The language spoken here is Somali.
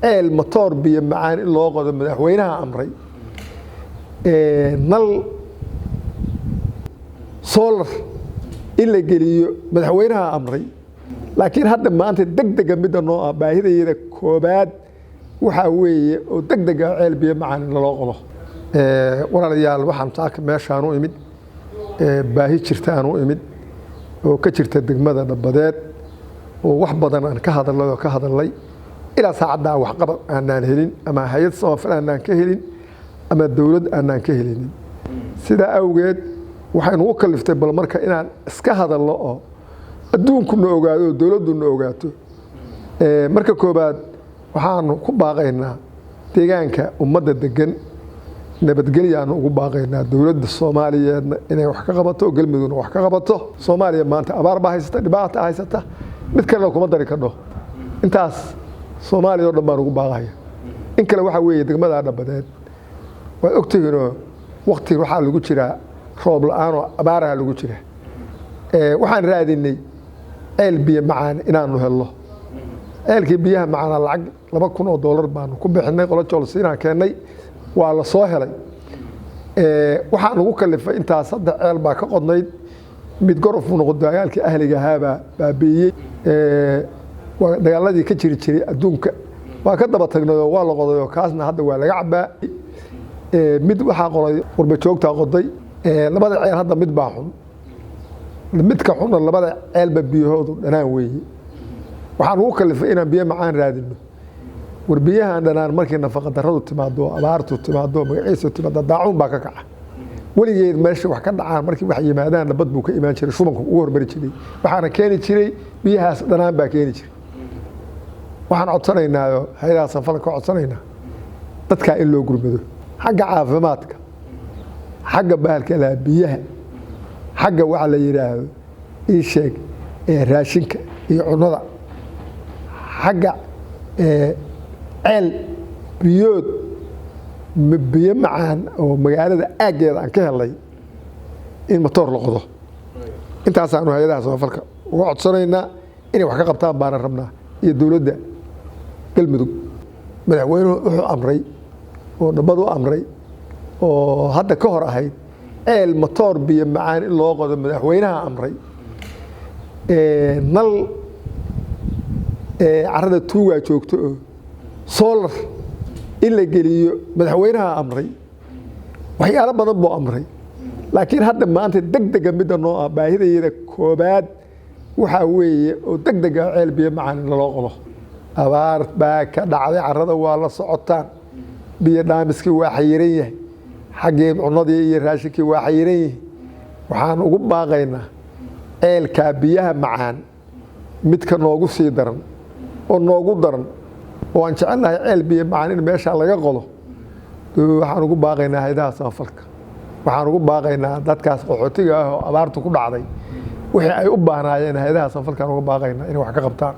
Ceel matoor biyo macaan in loo qodo madaxweynaha amray. Nal solar in la geliyo madaxweynaha amray. Laakiin hadda maanta degdega midda noo ah, baahidayada koobaad waxaa weeye oo degdega ceel biyo macaan in loo qodo. Walaalayaal, waxaan saaka meeshaan u imid baahi jirta aan u imid oo ka jirta degmada Dhabadeed, oo wax badan aan ka hadalnay oo ka hadalnay, ilaa saacaddaa waxqabad aanaan helin, ama hay-ad samafal aanaan ka helin, ama dowlad aanaan ka helinin. Sidaa awgeed waxay nagu kaliftay bal marka inaan iska hadalno oo adduunkuna ogaado oo dowladduna ogaato. Marka koobaad waxaanu ku baaqaynaa deegaanka ummadda degan nabadgelyaanu ugu baaqaynaa, dowladda Soomaaliyeedna inay wax ka qabato, Galmudugna wax ka qabato. Soomaaliya maanta abaar baa haysata, dhibaata haysata, mid kalena kuma dari kadho. Intaas Soomaaliya o dhan baan ugu baaqaya. In kale waxaa weeye degmada Dhabadeed waad ogtihiinoo wakti waxaa lagu jiraa roob la-aanoo abaaraha lagu jira. Waxaan raadinay ceel biyo macaan inaanu helno. Ceelkii biyaha macaana lacag $2,000 baanu ku bixinay, qolo joolsiinaan keennay, waa la soo helay. Waxaa nagu kalifay intaas saddex ceel baa ka qodnayd, mid gorof buu noqon, dagaalkii ahliga ahaabaa baabi'iyey. Waa dagaaladii ka jiri jiray adduunka, waa ka daba tagnayoo waa la qodayoo kaasna hadda waa laga cabaa. Mid waxaa qoday qurba joogtaa qoday. Labada ceel hadda mid baa xun, midka xunna labada ceelba biyahoodu dhanaan weeye. Waxaan ugu kalifay inaan biyo macaan raadino. War biyahan dhanaan markii nafaqa daradu timaado, abaartu timaado, magaciisu timaado, daacuun baa ka kaca. Weligeed meesha wax ka dhacaan, markii wax yimaadaan, nabad buu ka imaan jiray, shubanku ugu hormari jiray, waxaana keeni jiray biyahaas dhanaan baa keeni jiray. Waxaan codsanaynaayo hay-adaha samafalka ka codsanaynaa dadkaa in loo gurmado xagga caafimaadka, xagga bahalka laha biyaha, xagga waxa la yidhaahdo ii sheeg raashinka iyo cunnada, xagga ceel biyood biyo macaan oo magaalada aaggeeda aan ka helay in matoor la qodo. Intaasaanu hay-adaha samafalka uga codsanaynaa inay wax ka qabtaan baana rabnaa iyo dowladda Galmudug. Madaxweynuhu wuxuu amray oo nabad u amray oo hadda ka hor ahayd ceel matoor biyo macaan in loo qodo madaxweynaha amray. Nal carada tuugaa joogto oo solar in la geliyo madaxweynaha amray. Waxyaalo badan buu amray. Laakiin hadda maanta degdega midda noo ah, baahidayada koobaad waxaa weeye oo degdega ceel biyo macaan in loo qodo. Abaar baa ka dhacday carada, waa la socotaan. Biyo dhaamiskii waa xayiran yahay, xaggii cunadii iyo raashinkii waa xayiran yihi. Waxaan ugu baaqaynaa ceelkaa biyaha macaan midka noogu sii daran oo noogu daran oo aan jecelnahay ceel biyo macaan in meeshaa laga qodo. Waxaan ugu baaqaynaa hay-adaha samafalka, waxaan ugu baaqaynaa dadkaas qaxootiga ah oo abaartu ku dhacday wixii ay u baahnaayeen, hay-adaha samafalkaan uga baaqaynaa inay wax ka qabtaan.